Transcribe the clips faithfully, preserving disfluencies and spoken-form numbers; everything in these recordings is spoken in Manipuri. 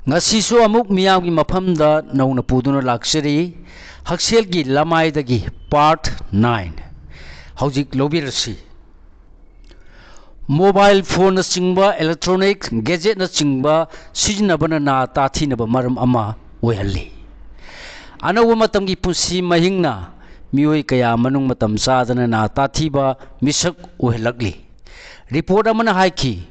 ꯉꯁꯤꯁꯨ ꯑꯃꯨꯛ ꯃꯤꯌꯥꯝꯒꯤ ꯃꯐꯝꯗ ꯅꯧꯅ ꯄꯨꯗꯨꯅ ꯂꯥꯛꯆꯔꯤ, ꯍꯛꯁꯦꯜꯒꯤ ꯂꯃꯥꯏꯗꯒꯤ part nine꯫ ꯍꯧꯖꯤꯛ ꯂꯧꯕꯤꯔꯁꯤ꯫ Mobile phoneꯅꯆꯤꯡꯕ, electronic gadgetꯅꯆꯤꯡꯕ ꯁꯤꯖꯤꯟꯅꯕꯅ ꯅꯥ ꯇꯥꯊꯤꯅꯕ ꯃꯔꯝ ꯑꯃ ꯑꯣꯏꯍꯜꯂꯤ꯫ ꯑꯅꯧꯕ ꯃꯇꯝꯒꯤ ꯄꯨꯟꯁꯤ ꯃꯍꯤꯡꯅ ꯃꯤꯑꯣꯏ ꯀꯌꯥ ꯃꯅꯨꯡ ꯃꯇꯝ ꯆꯥꯗꯅ ꯅꯥ ꯇꯥꯊꯤꯕ ꯃꯤꯁꯛ ꯑꯣꯏꯍꯜꯂꯛꯂꯤ꯫ Report ꯑꯃꯅ ꯍꯥꯏꯈꯤ,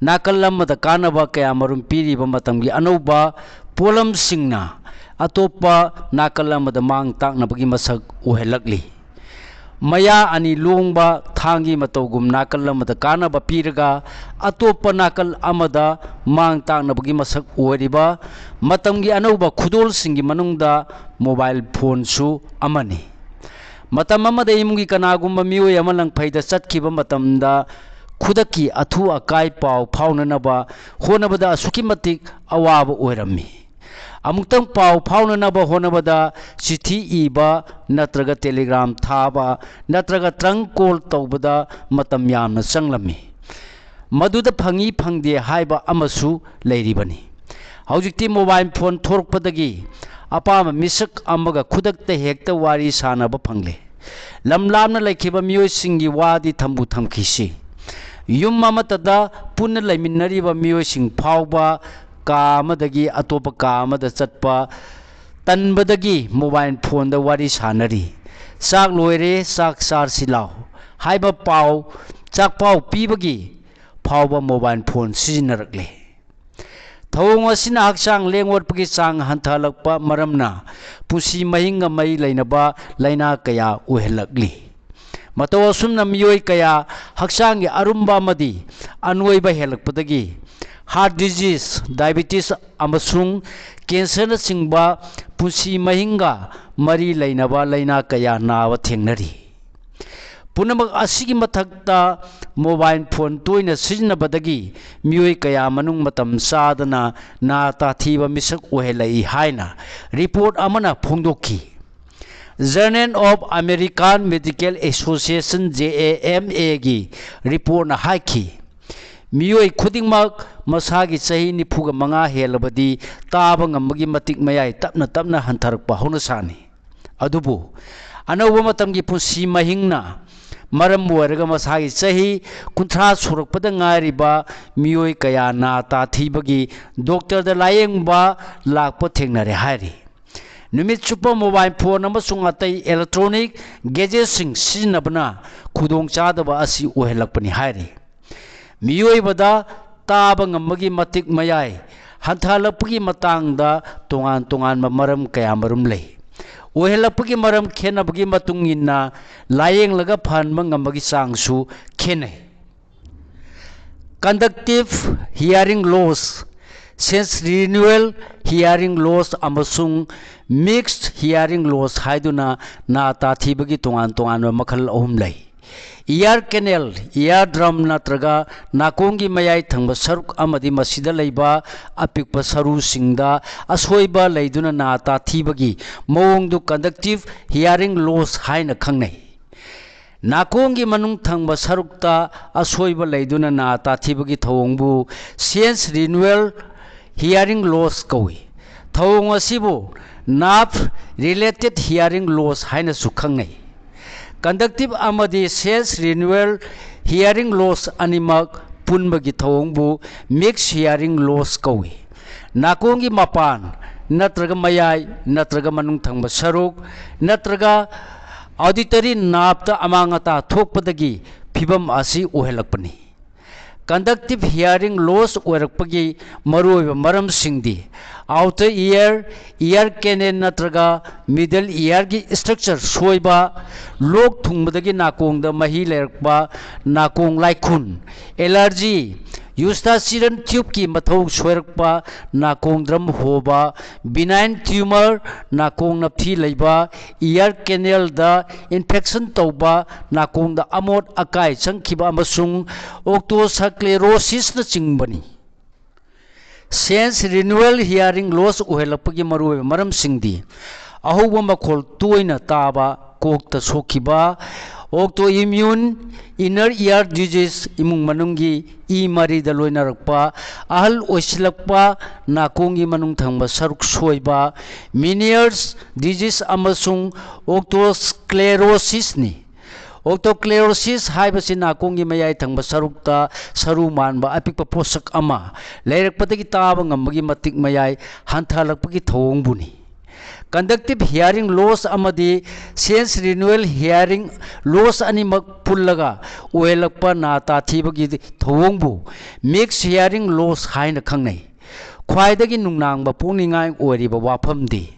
ꯅꯥꯀꯜ ꯑꯃꯗ ꯀꯥꯟꯅꯕ ꯀꯌꯥꯃꯔꯨꯝ ꯄꯤꯔꯤꯕ ꯃꯇꯝꯒꯤ ꯑꯅꯧꯕ ꯄꯣꯠꯂꯝꯁꯤꯡꯅ ꯑꯇꯣꯞꯄ ꯅꯥꯀꯜ ꯑꯃꯗ ꯃꯥꯡ ꯇꯥꯛꯅꯕꯒꯤ ꯃꯁꯛ ꯑꯣꯏꯍꯜꯂꯛꯂꯤ꯫ ꯃꯌꯥ ꯑꯅꯤ ꯂꯣꯡꯕ ꯊꯥꯡꯒꯤ ꯃꯇꯧꯒꯨꯝ ꯅꯥꯀꯜ ꯑꯃꯗ ꯀꯥꯟꯅꯕ ꯄꯤꯔꯒ ꯑꯇꯣꯞꯄ ꯅꯥꯀꯜ ꯑꯃꯗ ꯃꯥꯡ ꯇꯥꯛꯅꯕꯒꯤ ꯃꯁꯛ ꯑꯣꯏꯔꯤꯕ ꯃꯇꯝꯒꯤ ꯑꯅꯧꯕ ꯈꯨꯗꯣꯜꯁꯤꯡꯒꯤ ꯃꯅꯨꯡꯗ mobile phoneꯁꯨ ꯑꯃꯅꯤ꯫ ꯃꯇꯝ ꯑꯃꯗ ꯏꯃꯨꯡꯒꯤ ꯀꯅꯥꯒꯨꯝꯕ ꯃꯤꯑꯣꯏ ꯑꯃ ꯂꯪꯐꯩꯗ ꯆꯠꯈꯤꯕ ꯃꯇꯝꯗ ꯈꯨꯗꯛꯀꯤ ꯑꯊꯨ ꯑꯀꯥꯏ ꯄꯥꯎ ꯐꯥꯎꯅꯅꯕ ꯍꯣꯠꯅꯕꯗ ꯑꯁꯨꯛꯀꯤ ꯃꯇꯤꯛ ꯑꯋꯥꯕ ꯑꯣꯏꯔꯝꯃꯤ꯫ ꯑꯃꯨꯛꯇꯪ ꯄꯥꯎ ꯐꯥꯎꯅꯅꯕ ꯍꯣꯠꯅꯕꯗ ꯆꯤꯊꯤ ꯏꯕ ꯅꯠꯇ꯭ꯔꯒ telegram ꯊꯥꯕ ꯅꯠꯇ꯭ꯔꯒ trunk call ꯇꯧꯕꯗ ꯃꯇꯝ ꯌꯥꯝꯅ ꯆꯪꯂꯝꯃꯤ꯫ ꯃꯗꯨꯗ ꯐꯪꯏ ꯐꯪꯗꯦ ꯍꯥꯏꯕ ꯑꯃꯁꯨ ꯂꯩꯔꯤꯕꯅꯤ꯫ ꯍꯧꯖꯤꯛꯇꯤ mobile phone ꯊꯣꯔꯛꯄꯗꯒꯤ ꯑꯄꯥꯝꯕ ꯃꯤꯁꯛ ꯑꯃꯒ ꯈꯨꯗꯛꯇ ꯍꯦꯛꯇ ꯋꯥꯔꯤ ꯁꯥꯅꯕ ꯐꯪꯂꯦ꯫ ꯂꯝ ꯂꯥꯞꯅ ꯂꯩꯈꯤꯕ ꯃꯤꯑꯣꯏꯁꯤꯡꯒꯤ ꯋꯥꯗꯤ ꯊꯝꯕꯨ ꯊꯝꯈꯤꯁꯤ, ꯌꯨꯝ ꯑꯃꯠꯇꯗ ꯄꯨꯟꯅ ꯂꯩꯃꯤꯟꯅꯔꯤꯕ ꯃꯤꯑꯣꯏꯁꯤꯡ ꯐꯥꯎꯕ ꯀꯥ ꯑꯃꯗꯒꯤ ꯑꯇꯣꯞꯄ ꯀꯥ ꯑꯃꯗ ꯆꯠꯄ ꯇꯟꯕꯗꯒꯤ mobile phoneꯗ ꯋꯥꯔꯤ ꯁꯥꯅꯔꯤ꯫ "ꯆꯥꯛ ꯂꯣꯏꯔꯦ, ꯆꯥꯛ ꯆꯥꯔꯁꯤ ꯂꯥꯎ" ꯍꯥꯏꯕ ꯄꯥꯎ, ꯆꯥꯛꯄꯥꯎ ꯄꯤꯕꯒꯤ ꯐꯥꯎꯕ mobile phone ꯁꯤꯖꯤꯟꯅꯔꯛꯂꯦ꯫ ꯊꯧꯑꯣꯡ ꯑꯁꯤꯅ ꯍꯛꯆꯥꯡ ꯂꯦꯡ ꯑꯣꯠꯄꯒꯤ ꯆꯥꯡ ꯍꯟꯊꯍꯜꯂꯛꯄ ꯃꯔꯝꯅ ꯄꯨꯟꯁꯤ ꯃꯍꯤꯡꯒ ꯃꯔꯤ ꯂꯩꯅꯕ ꯂꯥꯏꯅꯥ ꯀꯌꯥ ꯑꯣꯏꯍꯜꯂꯛꯂꯤ꯫ ꯃꯇꯧ ꯑꯁꯨꯝꯅ ꯃꯤꯑꯣꯏ ꯀꯌꯥ ꯍꯛꯆꯥꯡꯒꯤ ꯑꯔꯨꯝꯕ ꯑꯃꯗꯤ ꯑꯅꯣꯏꯕ ꯍꯦꯜꯂꯛꯄꯗꯒꯤ heart disease, diabetes ꯑꯃꯁꯨꯡ cancerꯅꯆꯤꯡꯕ ꯄꯨꯟꯁꯤ ꯃꯍꯤꯡꯒ ꯃꯔꯤ ꯂꯩꯅꯕ ꯂꯥꯏꯅꯥ ꯀꯌꯥ ꯅꯥꯕ ꯊꯦꯡꯅꯔꯤ꯫ ꯄꯨꯝꯅꯃꯛ ꯑꯁꯤꯒꯤ ꯃꯊꯛꯇ mobile phone ꯇꯣꯏꯅ ꯁꯤꯖꯤꯟꯅꯕꯗꯒꯤ ꯃꯤꯑꯣꯏ ꯀꯌꯥ ꯃꯅꯨꯡ ꯃꯇꯝ ꯆꯥꯗꯅ ꯅꯥ ꯇꯥꯊꯤꯕ ꯃꯤꯁꯛ ꯑꯣꯏꯍꯜꯂꯛꯏ ꯍꯥꯏꯅ report ꯑꯃꯅ ꯐꯣꯡꯗꯣꯛꯈꯤ꯫ Journal of American Medical Association, JAMAꯒꯤ reportꯅ ꯍꯥꯏꯈꯤ, ꯃꯤꯑꯣꯏ ꯈꯨꯗꯤꯡꯃꯛ ꯃꯁꯥꯒꯤ ꯆꯍꯤ ꯅꯤꯐꯨꯒ ꯃꯉꯥ ꯍꯦꯜꯂꯕꯗꯤ ꯇꯥꯕ ꯉꯝꯕꯒꯤ ꯃꯇꯤꯛ ꯃꯌꯥꯏ ꯇꯞꯅ ꯇꯞꯅ ꯍꯟꯊꯔꯛꯄ ꯍꯧꯅꯁꯥꯅꯤ꯫ ꯑꯗꯨꯕꯨ ꯑꯅꯧꯕ ꯃꯇꯝꯒꯤ ꯄꯨꯟꯁꯤ ꯃꯍꯤꯡꯅ ꯃꯔꯝ ꯑꯣꯏꯔꯒ ꯃꯁꯥꯒꯤ ꯆꯍꯤ ꯀꯨꯟꯊ꯭ꯔꯥ ꯁꯨꯔꯛꯄꯗ ꯉꯥꯏꯔꯤꯕ ꯃꯤꯑꯣꯏ ꯀꯌꯥ ꯅꯥ ꯇꯥꯊꯤꯕꯒꯤ ꯗꯣꯛꯇꯔꯗ ꯂꯥꯌꯦꯡꯕ ꯂꯥꯛꯄ ꯊꯦꯡꯅꯔꯦ ꯍꯥꯏꯔꯤ꯫ ꯅꯨꯃꯤꯠ ꯆꯨꯞꯄ ꯃꯣꯕꯥꯏꯜ ꯐꯣꯟ ꯑꯃꯁꯨꯡ ꯑꯇꯩ ꯏꯂꯦꯛꯇ꯭ꯔꯣꯅꯤꯛ ꯒꯦꯖꯦꯠꯁꯤꯡ ꯁꯤꯖꯤꯟꯅꯕꯅ ꯈꯨꯗꯣꯡꯆꯥꯗꯕ ꯑꯁꯤ ꯑꯣꯏꯍꯜꯂꯛꯄꯅꯤ ꯍꯥꯏꯔꯤ꯫ ꯃꯤꯑꯣꯏꯕꯗ ꯇꯥꯕ ꯉꯝꯕꯒꯤ ꯃꯇꯤꯛ ꯃꯌꯥꯏ ꯍꯟꯊꯍꯜꯂꯛꯄꯒꯤ ꯃꯇꯥꯡꯗ ꯇꯣꯉꯥꯟ ꯇꯣꯉꯥꯟꯕ ꯃꯔꯝ ꯀꯌꯥꯃꯔꯨꯝ ꯂꯩ꯫ ꯑꯣꯏꯍꯜꯂꯛꯄꯒꯤ ꯃꯔꯝ ꯈꯦꯠꯅꯕꯒꯤ ꯃꯇꯨꯡ ꯏꯟꯅ ꯂꯥꯌꯦꯡꯂꯒ ꯐꯍꯟꯕ ꯉꯝꯕꯒꯤ ꯆꯥꯡꯁꯨ ꯈꯦꯠꯅꯩ꯫ Conductive hearing loss, sensorineural hearing loss ꯑꯃꯁꯨꯡ mixed hearing loss ꯍꯥꯏꯗꯨꯅ ꯅꯥ ꯇꯥꯊꯤꯕꯒꯤ ꯇꯣꯉꯥꯟ ꯇꯣꯉꯥꯟꯕ ꯃꯈꯜ ꯑꯍꯨꯝ ꯂꯩ꯫ Ear canal, ear drum ꯅꯠꯇ꯭ꯔꯒ ꯅꯥꯀꯣꯡꯒꯤ ꯃꯌꯥꯏ ꯊꯪꯕ ꯁꯔꯨꯛ ꯑꯃꯗꯤ ꯃꯁꯤꯗ ꯂꯩꯕ ꯑꯄꯤꯛꯄ ꯁꯔꯨꯁꯤꯡꯗ ꯑꯁꯣꯏꯕ ꯂꯩꯗꯨꯅ ꯅꯥ ꯇꯥꯊꯤꯕꯒꯤ ꯃꯑꯣꯡꯗꯨ conductive hearing loss ꯍꯥꯏꯅ ꯈꯪꯅꯩ꯫ ꯅꯥꯀꯣꯡꯒꯤ ꯃꯅꯨꯡ ꯊꯪꯕ ꯁꯔꯨꯛꯇ ꯑꯁꯣꯏꯕ ꯂꯩꯗꯨꯅ ꯅꯥ ꯇꯥꯊꯤꯕꯒꯤ ꯊꯧꯑꯣꯡꯕꯨ sensorineural hearing loss ꯀꯧꯏ꯫ ꯊꯧꯑꯣꯡ ꯑꯁꯤꯕꯨ nerve related hearing loss ꯍꯥꯏꯅꯁꯨ ꯈꯪꯅꯩ꯫ Conductive ꯑꯃꯗꯤ sensorineural hearing loss ꯑꯅꯤꯃꯛ ꯄꯨꯟꯕꯒꯤ ꯊꯧꯑꯣꯡꯕꯨ mixed hearing loss ꯀꯧꯏ꯫ ꯅꯥꯀꯣꯡꯒꯤ ꯃꯄꯥꯟ ꯅꯠꯇ꯭ꯔꯒ ꯃꯌꯥꯏ ꯅꯠꯇ꯭ꯔꯒ ꯃꯅꯨꯡ ꯊꯪꯕ ꯁꯔꯨꯛ ꯅꯠꯇ꯭ꯔꯒ auditory nerveꯇ ꯑꯃꯥꯡ ꯑꯇꯥ ꯊꯣꯛꯄꯗꯒꯤ ꯐꯤꯚꯝ ꯑꯁꯤ ꯑꯣꯏꯍꯜꯂꯛꯄꯅꯤ꯫ Conductive hearing loss ꯑꯣꯏꯔꯛꯄꯒꯤ ꯃꯔꯨꯑꯣꯏꯕ ꯃꯔꯝꯁꯤꯡꯗꯤ: outer ear, ear canal ꯅꯠꯇ꯭ꯔꯒ middle earꯒꯤ structure ꯁꯣꯏꯕ, ꯂꯣꯛ ꯊꯨꯡꯕꯗꯒꯤ ꯅꯥꯀꯣꯡꯗ ꯃꯍꯤ ꯂꯩꯔꯛꯄ, ꯅꯥꯀꯣꯡ ꯂꯥꯏꯈꯨꯟ, allergy, eustachian tubeꯀꯤ ꯃꯊꯧ ꯁꯣꯏꯔꯛꯄ, ꯅꯥꯀꯣꯡ drum ꯍꯣꯕ, benign tumor, ꯅꯥꯀꯣꯡ ꯅꯞꯊꯤ ꯂꯩꯕ, ear canalꯗ infection ꯇꯧꯕ, ꯅꯥꯀꯣꯡꯗ ꯑꯃꯣꯠ ꯑꯀꯥꯏ ꯆꯪꯈꯤꯕ ꯑꯃꯁꯨꯡ otosclerosisꯅꯆꯤꯡꯕꯅꯤ꯫ Sensorineural hearing loss ꯑꯣꯏꯍꯜꯂꯛꯄꯒꯤ ꯃꯔꯨꯑꯣꯏꯕ ꯃꯔꯝꯁꯤꯡꯗꯤ: ꯑꯍꯧꯕ ꯃꯈꯣꯜ ꯇꯣꯏꯅ ꯇꯥꯕ, ꯀꯣꯛꯇ ꯁꯣꯛꯈꯤꯕ, Autoimmune, inner ear disease, ꯏꯃꯨꯡ ꯃꯅꯨꯡꯒꯤ ꯏ ꯃꯔꯤꯗ ꯂꯣꯏꯅꯔꯛꯄ, ꯑꯍꯜ ꯑꯣꯏꯁꯤꯜꯂꯛꯄ, ꯅꯥꯀꯣꯡꯒꯤ ꯃꯅꯨꯡ ꯊꯪꯕ ꯁꯔꯨꯛ ꯁꯣꯏꯕ, Meniere's disease ꯑꯃꯁꯨꯡ otosclerosis ꯅꯤ꯫ Otosclerosis ꯍꯥꯏꯕꯁꯤ ꯅꯥꯀꯣꯡꯒꯤ ꯃꯌꯥꯏ ꯊꯪꯕ ꯁꯔꯨꯛꯇ ꯁꯔꯨ ꯃꯥꯟꯕ ꯑꯄꯤꯛꯄ ꯄꯣꯠꯁꯛ ꯑꯃ ꯂꯩꯔꯛꯄꯗꯒꯤ ꯇꯥꯕ ꯉꯝꯕꯒꯤ ꯃꯇꯤꯛ ꯃꯌꯥꯏ ꯍꯟꯊꯍꯜꯂꯛꯄꯒꯤ ꯊꯧꯑꯣꯡꯕꯨꯅꯤ꯫ Conductive hearing loss ꯑꯃꯗꯤ sensorineural hearing loss ꯑꯅꯤꯃꯛ ꯄꯨꯜꯂꯒ ꯑꯣꯏꯍꯜꯂꯛꯄ ꯅꯥ ꯇꯥꯊꯤꯕꯒꯤ ꯊꯧꯑꯣꯡꯕꯨ mixed hearing loss ꯍꯥꯏꯅ ꯈꯪꯅꯩ꯫ ꯈ꯭ꯋꯥꯏꯗꯒꯤ ꯅꯨꯡꯅꯥꯡꯕ ꯄꯣꯛꯅꯤꯡꯉꯥꯏ ꯑꯣꯏꯔꯤꯕ ꯋꯥꯐꯝꯗꯤ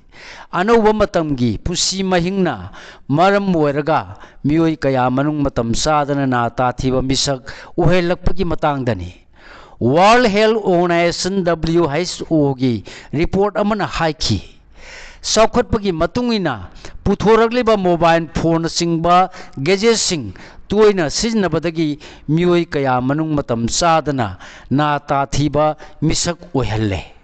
ꯑꯅꯧꯕ ꯃꯇꯝꯒꯤ ꯄꯨꯟꯁꯤ ꯃꯍꯤꯡꯅ ꯃꯔꯝ ꯑꯣꯏꯔꯒ ꯃꯤꯑꯣꯏ ꯀꯌꯥ ꯃꯅꯨꯡ ꯃꯇꯝ ꯆꯥꯗꯅ ꯅꯥ ꯇꯥꯊꯤꯕ ꯃꯤꯁꯛ ꯑꯣꯏꯍꯜꯂꯛꯄꯒꯤ ꯃꯇꯥꯡꯗꯅꯤ꯫ World Health Organization, W H O ꯒꯤ report ꯑꯃꯅ ꯍꯥꯏꯈꯤ, ꯆꯥꯎꯈꯠꯄꯒꯤ ꯃꯇꯨꯡ ꯏꯟꯅ ꯄꯨꯊꯣꯔꯛꯂꯤꯕ mobile phoneꯅꯆꯤꯡꯕ gadgetꯁꯤꯡ ꯇꯣꯏꯅ ꯁꯤꯖꯤꯟꯅꯕꯗꯒꯤ ꯃꯤꯑꯣꯏ ꯀꯌꯥ ꯃꯅꯨꯡ ꯃꯇꯝ ꯆꯥꯗꯅ ꯅꯥ ꯇꯥꯊꯤꯕ ꯃꯤꯁꯛ ꯑꯣꯏꯍꯜꯂꯦ꯫